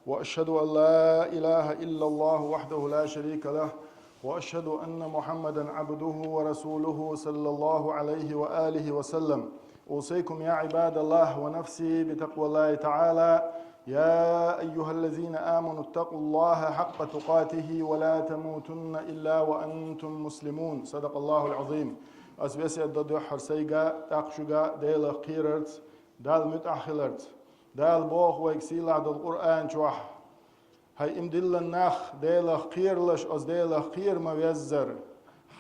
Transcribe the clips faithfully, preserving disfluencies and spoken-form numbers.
وأشهد أن لا إله إلا الله وحده لا شريك له، وأشهد أن محمدا عبده ورسوله صلى الله عليه وآله وسلم. أوصيكم يا عباد الله ونفسي بتقوى الله تعالى. يا أيها الذين آمنوا اتقوا الله حق تقاته ولا تموتن إلا وأنتم مسلمون. صدق الله العظيم. Аз весет до дуьххьара сайга, тӀаккха шуга Делах кхерарца, Далла муьтӀахь хиларца. Дала боху вайга сийлахь долу Къуръан чохь: «ХӀай, им диллина нах, Делах кхералаш, оцу Делах кхера ма веззара.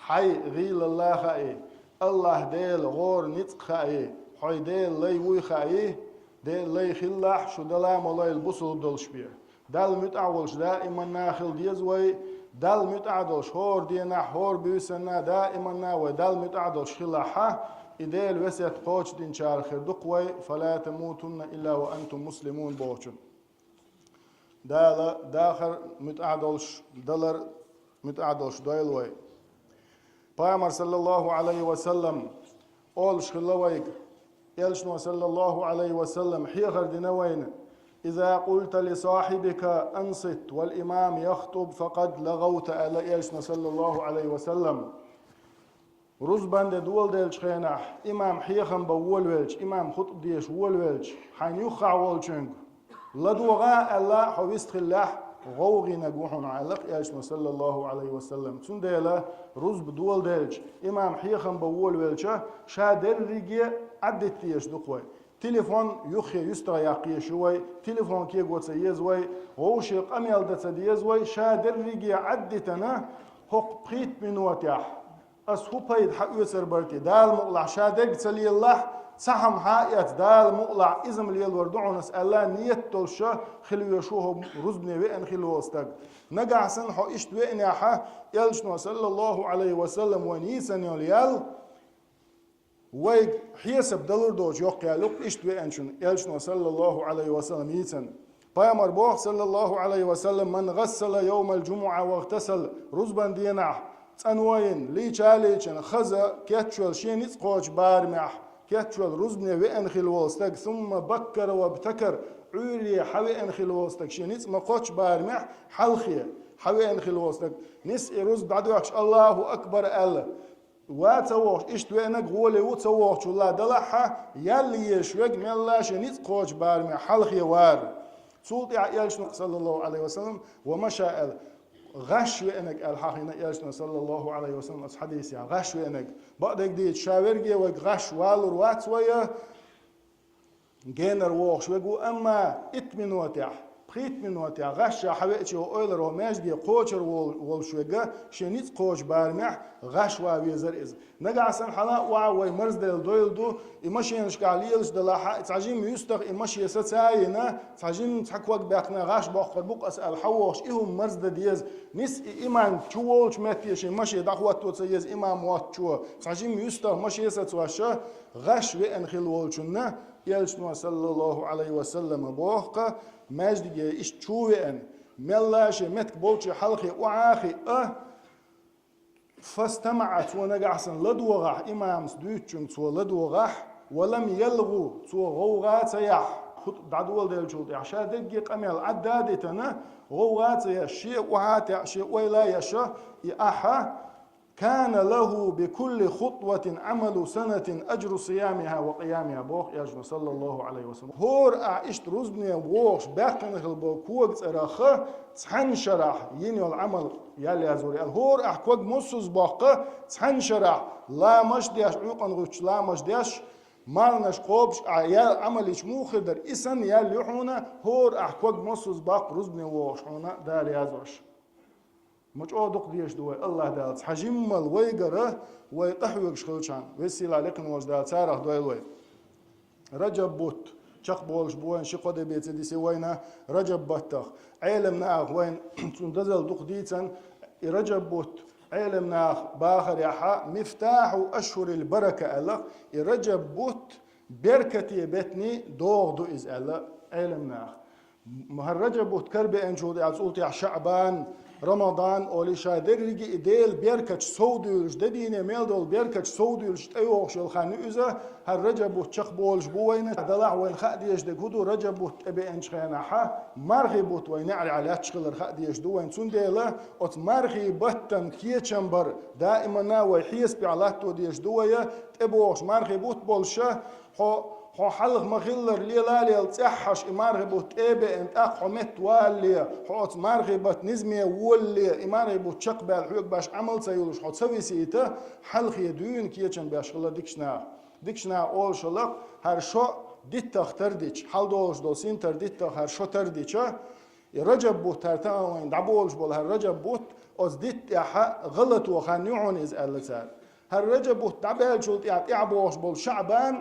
Хьайн гӀийлалла хаий, Аллахь Дела гӀора ницкъ хаий, хьой Дела лай вуй хаий, Дела лай хилалахь, шу дала а ма лойла бусулба долуш бен». Далла муьтӀахь волуш даиманна хила деза вай, Далла муьтӀахь долуш хӀора денахь, хӀора буьйсанна даиманна вай Далла муьтӀахь долуш хилахь, и Делан весет кхочушдинчарах хир ду-кх вай, «فلا تموتن إلا وأنتم مسلمون» бохучун. Дала дахар муьтӀахь долуш, далар муьтӀахь долуш дойла вай. Пайхамар, саллаллаху Ӏалайхи ва саллам, олуш хилла вайга, Элчано, саллаллаху Ӏалайхи ва саллам, хьехар дина вайна: «إذا قلت لصاحبك أنصت والإمام يخطب فقد لغوت», аьлла Элчано, саллаллаху Ӏалайхи ва саллам. Рузбан де доладелчу хенахь, имам хьехам бан волавелча, имам хутӀба дезаш волавелча, хьайна юххехь волчуьнга ладогӀа аьлла, хьо вистхиллехь, гӀовгӀинарг ву хьуна, аьлла-кх Элчано, саллаллаху Ӏалайхи ва саллам. Цундела рузба доладелча, имам хьехам бан волавелча, ша дерриге а Ӏаддита дезаш ду-кх вай. Телефон юххе юьстах яккха езаш ю вай, телефон кего ца еза вай, вовше къамел дан ца деза вай, ша дерриге а Ӏаддитана, хӀокху пхийтта минотехь ас хӀун пайда хьаоьцур бара те? Дала мукъалахь, ша дерг ца лелалахь, цхьа хӀума хьаэца, Дала мукъалахь, иза-м лелор ду хьуна ас аьлла, ниет долуш хила везаш ву хӀокху рузбане веана хила волу стаг. Нагахь санна хьо иштта веанехь, Элчано, саллаллаху Ӏалайхи ва саллам, вайна йийцина йолу ял вайга хьесап далур доцуш йоккха ял ю-кх иштта веанчун, Элчано, саллаллаху Ӏалайхи ва саллам, йийцина. Пайхамар боху, саллаллаху Ӏалайхи ва саллам: «من غسل يوم الجمعة واغتسل», рузбан денахь цӀанвайна, лийча а лийчина, хаза кечвелла шен ницкъ кхочу барамехь, кечвелла рузбане веана хила волу стаг, «ثم بكر وابتكر», Ӏуьйре хьавеана хила волу стаг, шен ницкъ ма кхоччу барамехь, хьалхе хьавеана хила волу стаг, нис и рузба дӀадоьхкуш, «Аллаху акбар» аьлла, ва ца вогӀуш, иштта веанарг гӀоле ву ца вогӀучул а далахь, ял езаш верг мелла а шен ницкъ кхочу барамехь хьалхе вара. Цул тӀаьхьа Элчано, саллаллаху Ӏалайхи ва саллам, «ومشى» аьлла, гӀаш веанарг аьлла хьахийна Элчано, саллаллаху Ӏалайхи ва саллам, оцу хьадисехь, гӀаш веанарг. Бакъдерг дийцича, ша верге вайга гӀаш валур вац вай, генара вогӀуш верг ву, амма итт минотехь, пхийтта минотехь гӀаш ша хьавеача, ойла йо, маьждиге кхочур вол-, волуш верг шен ницкъ кхочу барамехь гӀаш ван везара иза. Нагахь санна хьала а охьа вай марзделла дойла ду, и машенашкахь лелаш далахь, цхьа жимма юьстах и маше саца а йина, цхьа жимма цхьа ког баьккхина гӀаш боккхур бу-кх ас аьлла хьавогӀуш, и хӀума марздан деза. Нис и имам чу волчу метте шен маше дӀахӀотто ца еза имам воцчо, цхьа жимма юьстах маше сацош, гӀаш веана хила волчунна, Элчано, саллаллаху Ӏалайхи ва саллам, боху-кх, маьждиге иштта чу веана, мелла а шен меттиг болчу хьалхе охьа а хиъна, «فاستمع», цо нагахь санна ладогӀахь, имамас дуьйцучуьнга цо ладогӀахь, «ولم يلغ», цо гӀовгӀа а ца яхь, хутӀба дӀадоладеллачул тӀаьхьа ша дерриге къамел Ӏадда а дитина, гӀовгӀа а ца еш, шен охьа а таьӀна, шен ойла а еш, и ахь, «كان له بكل خطوة عمل سنة أجر صيامها وقيامها», боху Элчано, саллаллаху Ӏалайхи ва саллам. ХӀора ахь иштта рузбане вогӀуш баьккхина хила болу кога цӀарах цхьана шарахь йина йолу Ӏамал ял яздора аьлла. ХӀора ахь ког муссаза боккху цхьана шарахь, ламаз деш, Ӏуьйкъана гӀуьттуш ламаз деш, марханаш кхобуш, ахь ял Ӏамал йича муха хир дара, и санна ял ю хьуна, хӀора ахь ког муссаза боккху рузбане вогӀуш хьуна Дала яздеш. Ма чӀогӀа дукха дезаш ду вай АллахӀ Дала, цхьа жиммал вайгара вай къахьоьгуш хилчхьана, веза-сийлахь лекхина волчу Дала царах дойла вай. Раджаб бутт чекхболуш бу вайна, ши-кхо де бен ца дисина вайна Раджаб баттах. Ӏелам наха вайна цуьнан дозалла дукха дийцина, и Раджаб бутт Ӏелам наха бахарехь, «مفتاح أشهر البركة» аьлла, и Раджаб бутт беркате беттанийн догӀа ду иза аьлла Ӏелам наха. ХӀара Раджаб бутт карабеанчул тӀаьхьа цул тӀаьхьа ШаӀбан, Рамадан олий, ша дерриге а Делан беркаташ совдуьйлуш, де дийне мел долу беркаташ совдуьйлуш тӀейогӀуш йолу хан ю иза. ХӀара Раджаб бутт чекхболуш бу вайна, делахь вайна хаа дезаш дерг хӀун ду, Раджаб бутт тӀебеанчу хенахь мархи бутт вайн неӀарехь лаьтташ хилар хаа дезаш ду вайна. Цундела оцу мархи баттан кечам бар даимана вай хьесапехь латто дезаш ду вай, тӀебогӀуш мархи бутт болуша, хьо, хьо хьалха ма-хиллара лела а лела цӀеххьаш и мархи бутт тӀебеана, тӀаккха хьо меттавалале, хьо оцу мархи баттан низаме волале, и мархи бутт чекхбаьлла хьоьга беш Ӏамал ца йолуш хьо ца висийта, хьалхе дуьйна кечам беш хила дикачу наха. Дикачу наха олуш хилла-кх, хӀара шо диттах тардича, хьалдолуш долу синтар диттах хӀара шо тардича, и Раджаб бутт, хӀара тахана вайна дӀаболуш болу хӀара Раджаб бутт, оцу дитта тӀехь гӀалато хан ю хьуна иза, аьлла цара. ХӀара Раджаб бутт дӀабаьллачул тӀаьхьа тӀаьхьа богӀуш болу ШаӀбан,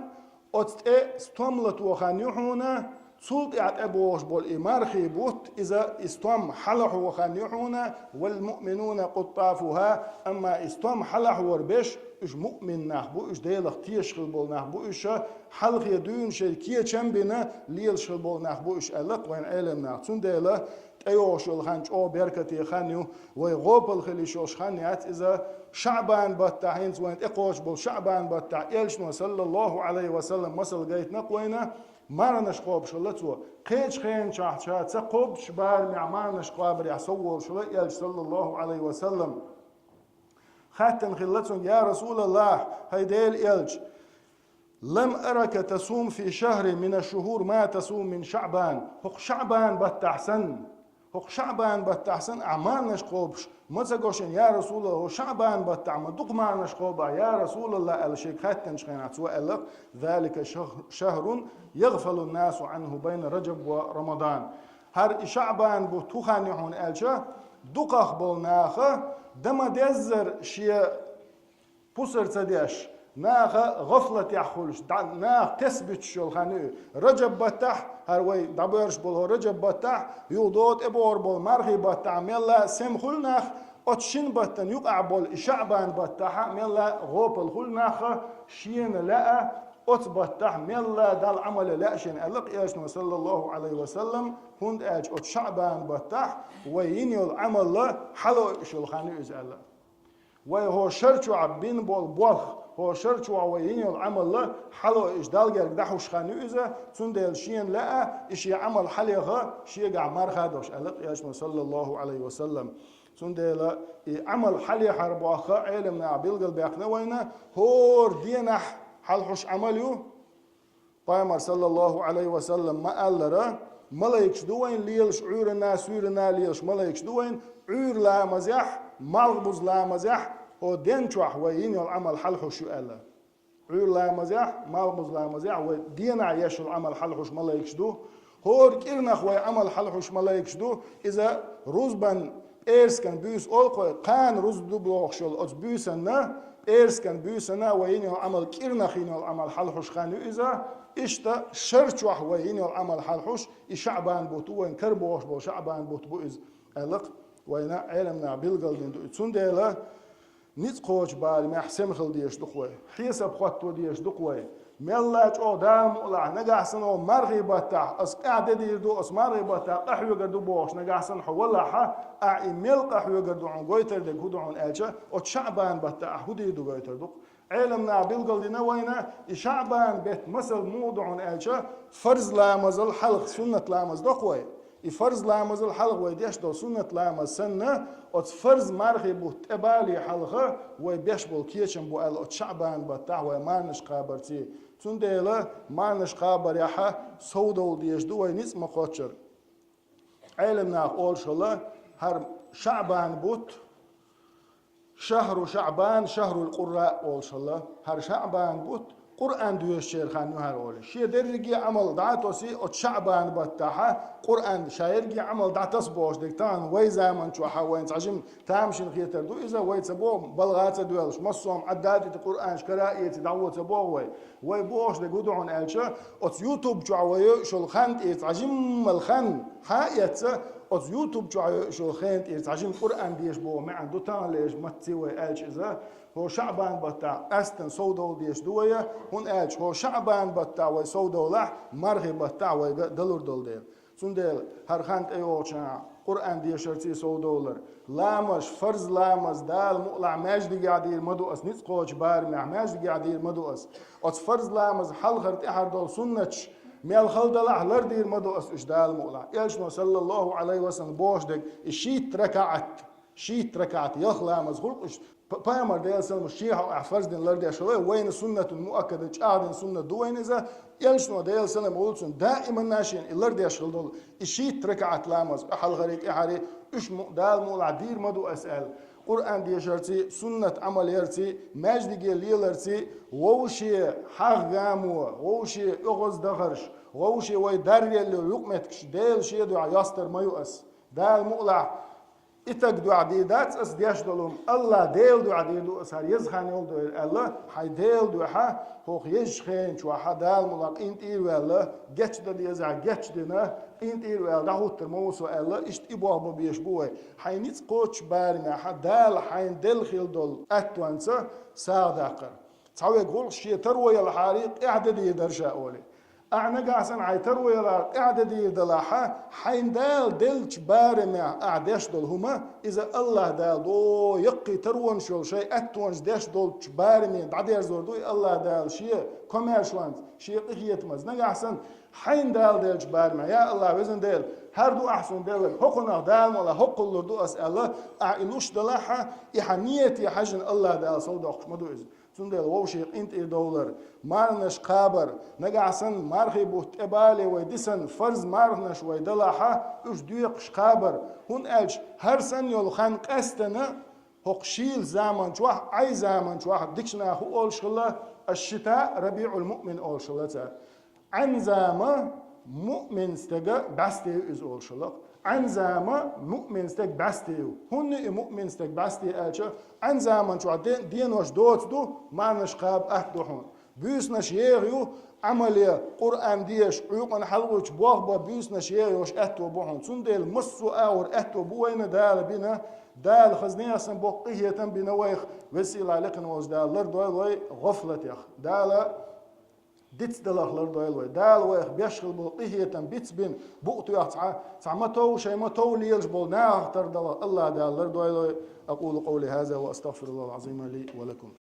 оцу тӀе стом лато хан ю хьуна, цул тӀаьхьа тӀебогӀуш болу и мархи бутт, иза и стом хьалахьо хан ю хьуна, валмуъминуна къуттафуха, амма и стом хьалахьор берш, уьш муъмин нах бу, уьш Делах тешаш хила болу нах бу, уьш хьалхе дуьйна шайн кечам бина лелаш хила болу нах бу уьш, аьлла-кх вайн Ӏелам наха. Цундела тӀейогӀуш йолу хан чӀогӀа беркате хан ю, вай гӀопал хила йиш йолуш хан яц иза. ШаӀбан баттахь, хӀинца вайна тӀекхочуш болу ШаӀбан баттахь Элчано, саллаллаху Ӏалайхи ва саллам, масал гайтина-кх вайна, марханаш кхобуш хилла цо. Кхечу хенашкахь ша ца кхобуш барамехь марханаш кхабарехь сов волуш хилла Элча, саллаллаху Ӏалайхи ва саллам. Хаьттина хилла цуьнга: «Я Расулаллах, хӀай Делан Элча, лам арака тасуму фи шахрин мина шшухур ма тасуму мин ШаӀбан». ХӀокху ШаӀбан баттахь санна, хӀокху ШаӀбан баттахь санна ахь марханаш кхобуш ма ца го шуна, я Расулаллах, хӀокху ШаӀбан баттахь ма дукха марханаш кхоба ахь, я Расулаллах, аьлла шега хаьттинчу хенахь цо аьлла-кх: «Залика шахр-, шахрун ягъфалу ннасу Ӏанху байна Раджаб ва Рамадан». ХӀара и ШаӀбан бутт хӀун хан ю хьуна аьлча, дукхах болу наха дан ма-деззара шен пусар ца деш, наха гӀафлатехь хуьлуш, дӀа-, наха тесна буьтуш йолу хан ю и. Раджаб баттахь, хӀара вай дӀабоьрзуш болу хӀо Раджаб баттахь, юха догӀу тӀебогӀур болу мархи баттахь мелла а сема хуьлу нах, оцу шина баттана юкъахь болу и ШаӀбан баттахь а мелла а гӀопал хуьлу нах, шена лаьа, оцу баттахь мелла а Далла Ӏамал ян лаьа шена, аьлла-кх Элчано, саллаллаху Ӏалайхи ва саллам, хӀунда аьлча оцу ШаӀбан баттахь вай йина йолу Ӏамал хьалаойуш йолу хан ю иза, аьлла. Вай хӀокху шар чохь бина болу болх, хӀокху шар чохь вай йина йолу Ӏамал хьалаойуш, Далла герга дӀахьуш хан ю иза, цундела шена лаьа и шен Ӏамал хьалеха, шегахь марха а долуш, аьлла-кх Элчано, саллаллаху Ӏалайхи ва саллам. Цундела и Ӏамал хьалехьар боху Ӏелам наха билгалбаьккхина вайна, хӀора денахь хьалахьуш Ӏамал ю, Пайхамар, саллаллаху Ӏалайхи ва саллам, ма-аллара, малайкаш ду вайн лелаш, Ӏуьйранна, суьйранна лелаш малайкаш ду вайн, Ӏуьйра ламазехь, малхбуза ламазехь, хӀо ден чохь вай йина йолу Ӏамал хьалахьуш ю аьлла. Ӏуьйра ламазехь, малхбуза ламазехь вай денахь еш йолу Ӏамал хьалахьуш малайкаш ду. ХӀора кӀирнах вай Ӏамал хьалахьуш малайкаш ду, иза рузбан пӀераскан буьйса олу-кх вай, кхана рузба ду бохуш йолу оцу буьйсанна, пӀераскан буьйсанна вай йина йолу Ӏамал, кӀирнах йина йолу Ӏамал хьалахьуш хан ю иза. Иштта шар чохь вай йина йолу Ӏамал хьалахьуш, и ШаӀбан бутт ву, вайн кара бохуш болу ШаӀбан бутт бу иза, аьлла-кх вайна Ӏелам наха билгалдина ду и. Цундела ницкъ кхочу барамехь сема хила дезаш ду-кх вай, хьесап хӀотто дезаш ду-кх вай. Мелла а чӀогӀа Дала мукъалахь, нагахь санна хӀо мархи баттахь аса къаьхьа де дийр ду, аса мархи баттахь къахьоьгур ду бохуш нагахь санна хьо валахь, ахь и мел къахьоьгур ду хьуна гойтур дерг хӀун ду хьуна аьлча, оцу ШаӀбан баттахь ахь хӀун дийр ду гойтур ду-кх. Ӏелам наха билгалдина вайна, и ШаӀбан бетта масал муха ду хьуна аьлча, фарз ламазал хьалха суннат ламаз до-кх вай. И фарз ламазал хьалха вай деш долу суннат ламаз санна, оцу фарз мархи бутт тӀебале хьалха вай беш болу кечам бу аьлла оцу ШаӀбан баттахь вай марханаш кхабарций. Цундела марханаш кхабарехь совдовла дезаш ду вай ницкъ ма-кхоччура. Ӏелам наха олуш хилла, хӀара ШаӀбан бутт, шахру ШаӀбан, шахрул Къуръа олуш хилла. ХӀара ШаӀбан бутт Къуръан доьшучеран хан ю хӀара олий. Шен дерриге а Ӏамал дӀа а тосий, оцу ШаӀбан баттахь Къуръан, ша ерриге а Ӏамал дӀатаса бохуш дерг тахана вай заман чохь вайна цхьа жима тамашийна хетар ду иза, вай ца боху, балха а ца доьллуш, массо а Ӏаддатити Къуръанаш кара а эций дӀагӀо ца боху вай. Вай бохуш дерг хӀун ду хьуна аьлча, оцу YouTube чохь вай йойуш йолу хан тӀера цхьа жимма хан хьа а эцна, оцу YouTube чохь йойуш йолу хан тӀера цхьа жима Къуръан деша боху маьӀна ду таханлерчу маттаца вай аьлча иза. ХӀо ШаӀбан баттахь къаьстина совдовла дезаш ду вай, хӀунда аьлча хӀо ШаӀбан баттахь вай совдовлахь, мархи баттахь вайга далур долу дела. Цундела хӀара хан тӀейогӀучу Къуръан дешарций совдовлар. Ламаз, фарз ламаз, Дала мукъалахь маьждигехь дийр ма ду ас, ницкъ кхочу барамехь маьждигехь дийр ма ду ас. Оцу фарз ламаз хьалхара тӀаьхьара долу суннаташ мел хала далахь, лардийр ма ду ас уьш Дала мукъалахь. Элчано, саллаллаху Ӏалайхи ва саллам, бохуш дерг и шийтта ракаӀат. Шийтта ракаӀат, ялх ламаз хуьлу-кх уьш. П-, Пайхамар, Делан салам, шен хьокъехь фарз дина лардеш хилла, вайна суннатун муаккада, чӀагӀдина суннат ду вайна иза. Элчано, Делан салам, гӀуллуьцун даиманна шена и лардеш хилла долу и шийтта ракаӀат ламаз, хьалхарий, тӀаьхьарий, уьш мо-, Дала мукъалахь дийр ма ду ас аьлла. Къуръан дешарций, суннат Ӏамал ярций, маьждиге леларций, вовше хьагӀ гамо, вовше оьгӀаз дахарш, вовше вай даръелла юкъаметтигаш Делан шен дуьхьа йостур ма ю ас. Дала мукъалахь, и стаг дуьхьа дийр дац ас деш долу хӀума, АллахӀ Делан дуьхьа дийр ду ас хӀара еза хан йолу дойла аьлла, хьайн Делан дуьхьа хӀокху езачу хенан чохь Дала мукъалахь къинтӀера а ваьлла, гечдала дезахь гечдина, къинтӀера а ваьлла, дӀахӀуттур ма ву со аьлла, иштта и болх бан безаш бу вай. Хьайн ницкъ кхочучу барамехь Дала хьайна делла хилла долу аьттонца сагӀа даккхар. Цхьаверг гӀуллакх шен таро ялахьара къаьхьа де дийр дара ша олий. Ахьа нагахь санна хьайн таро ялахьара къаьхьа де дийр далахь, хьайна Дала деллачу барамехь ахьа деш долу хӀума, иза АллахӀ Дала дӀо яккхий таронаш йолу шайн аьттонаш деш долчу бараме дӀадерзор ду и АллахӀ Дала шен комаьршонца, шен къинхетамца. Нагахь санна хьайна Дала деллачу барамехь, я АллахӀ, везан Дела, хӀара ду ахь суна делларг, хӀокхунах Дала мукъалахь хӀокхул лур ду ас аьлла, ахьа и луш далахь, и хьан нийате хьаьжжина АллахӀ Дала совдоккхуш ма ду иза. Цундела вовшийн къинтӀера довлар, марханаш кхабар, нагахь санна мархий бутт тӀебале вай дисина фарз марханаш вай далахь, уьш доькхуш кхабар, хӀунда аьлча хӀара санна йолу хан къаьстина хӀокху шийла заман чохь, Ӏай заман чохь дикачу наха хӀу олуш хилла, аш-шита рабиӀул муъмин олуш хилла цара. Ӏаьн зама муъмин стеган бӀаьсте ю иза олуш хилла-кх. Ӏаьн зама муъмин стеган бӀаьсте ю. ХӀунда ю и муъмин стеган бӀаьсте аьлча, Ӏаьн заман чохь де-, денош доцу ду, марханаш кхаба атта ду хьуна. Буьйсанаш еха ю, Ӏамал е, Къуръан деша, Ӏуьйкъана хьалхуьйчу болх бан буьйсанаш еха йолуш аьтто бу хьуна. Цундела массо а агӀор аьтто бу вайна Дала бина, Дала хаза нехан санна боккха къинхетам бина вайх, веза-сийлахь лекхина волчу Дала лардойла вай гӀафлатех. Дала дицдаларх лардойла вай. Дала вайх беш хилла болу къинхетам бицбина, букъ тоьхна цхьа, цхьа ма тов, шайн ма тов лелаш болу нахах тардаларх АллахӀ Дала лардойла вай. أقول قولي هذا وأستغفر الله العظيم لي ولكم.